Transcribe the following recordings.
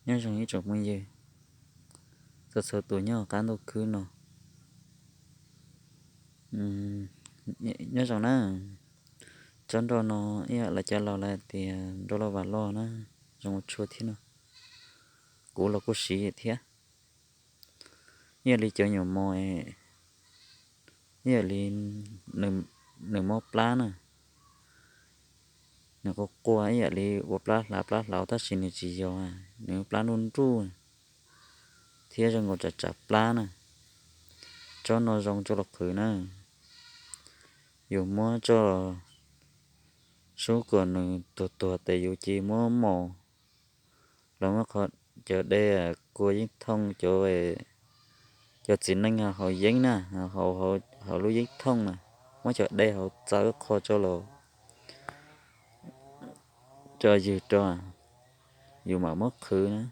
Nyob zoo ib tsoom phooj ywg txhua txhua tus nyob qab ntuj khwb no. Nyob zoo na, tsob nroj no ib yam li cov laus lawv tias nroj lauj vas loj na, zoo ua tshua thiab no. Kuv los kuj siv thiab. Ib yam li cov nyuam mos, ib yam li nws mob plab na, nws quaj quaj ib yam li ua plab hlav plab hlauv tab sis nws tsis yog, nws plab nruj nruj thiab zoo nkaus tsam tsam plab na. Tsob no zoo coj los qhwv na, yus muab coj sub kom nws tuag tuag tes yus cia muab mos los muab qhov, cov dej kua yeeb thooj, cov txiv neej haus yeeb na, haus lub yeeb thooj na, muab cov dej hauv txawb qho tso los tso ywg rau, yus mam muab qhwv na.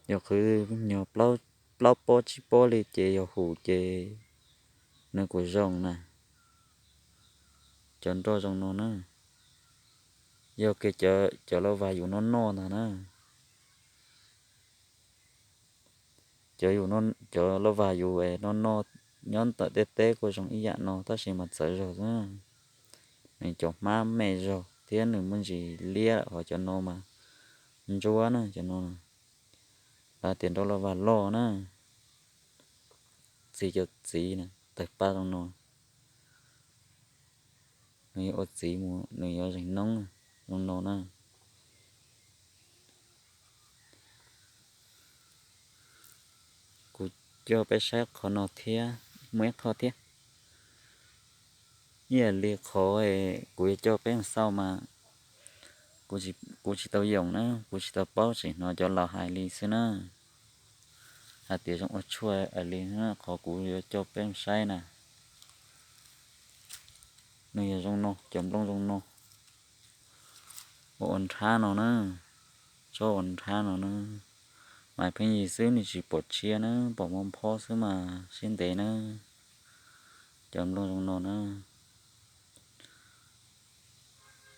Yog qhwv nyuag plaub pob tsib pob li ces yog hum ces nws kuj zoo na. Cov nroj zoo no na, yog kiag cov lauj vas yus noj noj ntag na. Cov, cov lauj vas yus noj noj nyob ntawm tej teb kuj zoo ib yam no tab sis mas txawv zog xwb. Nws cov hmab me zog thiab nws muaj ntsis liab lawm, ho cov no mas ntsuab na, cov no lawv tias nroj lauj vas loj na. Txiv cov txiv na, tawg pab zoo no. Nws yuav ua txiv mus nws yuav zeeg noob zoo no na. Kuv coj peb saib qhov no thiab, muaj ib qho thiab. Ib yam li qhov kuv yuav coj peb mus xauj mas kuv tsis tau yoom na, kuv tsis tau paub, tseem hnov cov laus hais li xwb na, hais tias zoo ua tshuaj li. Qhov kuv yuav coj peb mus saib na, nws yog zoo no, cov nplooj zoo no, ua ua nrhab no na, tsob ua nrhab no na. Mas pheej yig xwb nws tsis pom tshiab na, pom mob phob xwb mas siab ntev na. Cov nplooj zoo no na,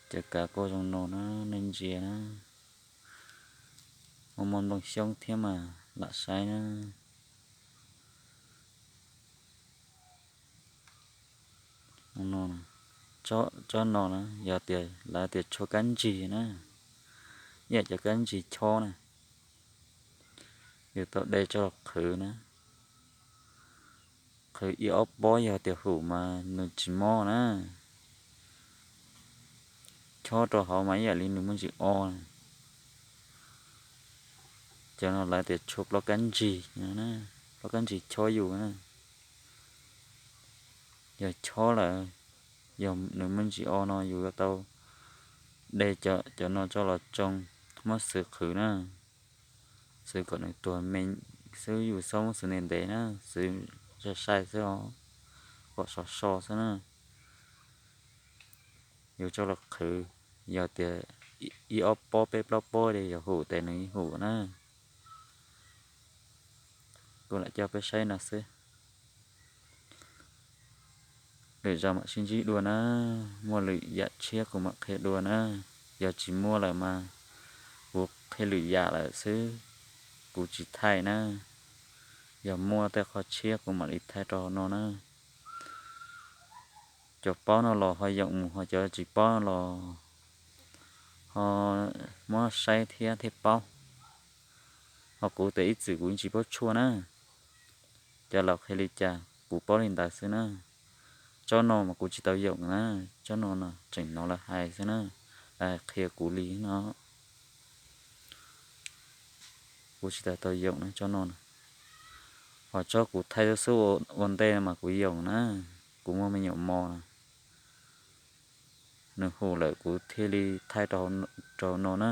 cov kav kuj zoo no na, nej ntsia na. Muaj mob nplooj xyoob thiab mas lam saib na. Tsob no na yog tias lawv tias tshuaj kab ntsig na, ib yam cov kab ntsig chob na, yus tau de tso qhwv na. Qhwv ib ob pob yog tias hum mas nws tsis mob na. Chob rau hauv mas ib yam li nws muaj ntsis o na. Cov no lawv tias tshuaj plaub kab ntsig, plaub kab ntsig chob yus na. Yog chob lawm, yog nws muaj ntsis o no yus yuav tau de cov no tso los tsoo, muab xwb qhwv na. Xwb kom nws tuag me xwb, yus txhob muab xwb ntev ntev na, xwb sai sai xwb os, kom sov so xwb na. Yus tso los qhwv, yog tias ib ob pob peb plaub pob li yog hum tes nws hum na. Kuv lam coj peb saib no xwb. Lwm zaus mam sib ntsib dua na, muaj lwm yam tshiab kuv mam qhia dua na. Yog tsis muaj lawm mas kuv qhia lwm yam lawm xwb, kuv tsis thaij na. Yog muaj tej qhov tshiab kuv mam li thaij rau no na. Cov paub no los ho yoom mus, ho cov tsis paub no los ho muab saib thiab thiaj paub. Ho kuv tes ib txwm kuv tsis paub tshuaj na. Cov laus qhia li cas kuv paub li ntawd xwb na. Tsob no mas kuv tsis tau yoom na, tsob no no tseem hnov lawv hais xwb na, lawv hais qhia kuv li no. Kuv tsis tau tau yoom na tsob no na. Ho tsob kuv thaij xub xub ua ntej mas kuv yoom na, kuv muaj me nyuam mos na, nws hum lawm kuv thiaj li thaij rau no na.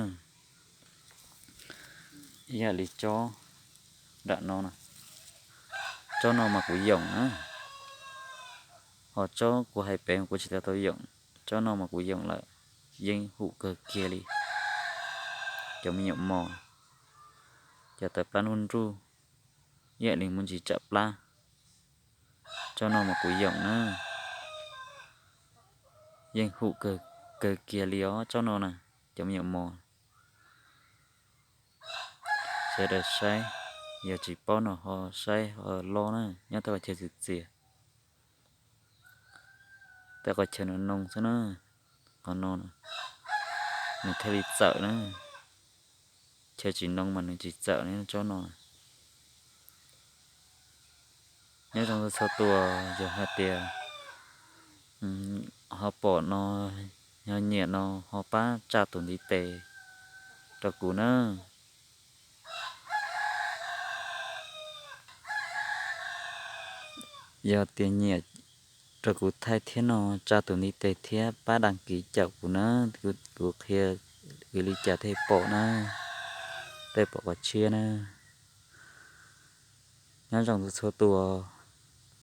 Ib yam li tsob nram no na, tsob no mas kuv yoom na. Ho tsob kuv hais pem kuv tsis tau tau yoom, tsob no mas kuv yoom lawm, yeej hum kawg kiag li. Cov me nyuam mos, cov tawv plab nruj nruj, ib yam li muaj ntsis tsam plab, tsob no mas kuv yoom na, yeej hum kawg kiag li os tsob no na, cov me nyuam mos. Sawv daws saib, yog tsis paub no ho saib ho lov na, nyob tau qhov chaw txias txias, tau qhov chaw no noo xwb na. Qhov no nws thiaj li txawm na, chaw tsis noo mas nws tsis txawm ne tsob no. Nyob zoo txhua tus, yog hais tias ho pom no, ho nyiam no ho pab tsa tus ntiv tes rau kuv na. Yog tias nyiam rau kuv thaij thiab no tsa tus ntiv tes thiab pab đăng ký caum kuv na, kuv qhia li cas thiaj pom na, thiaj pom qhov tshiab na. Nyob zoo txhua tus.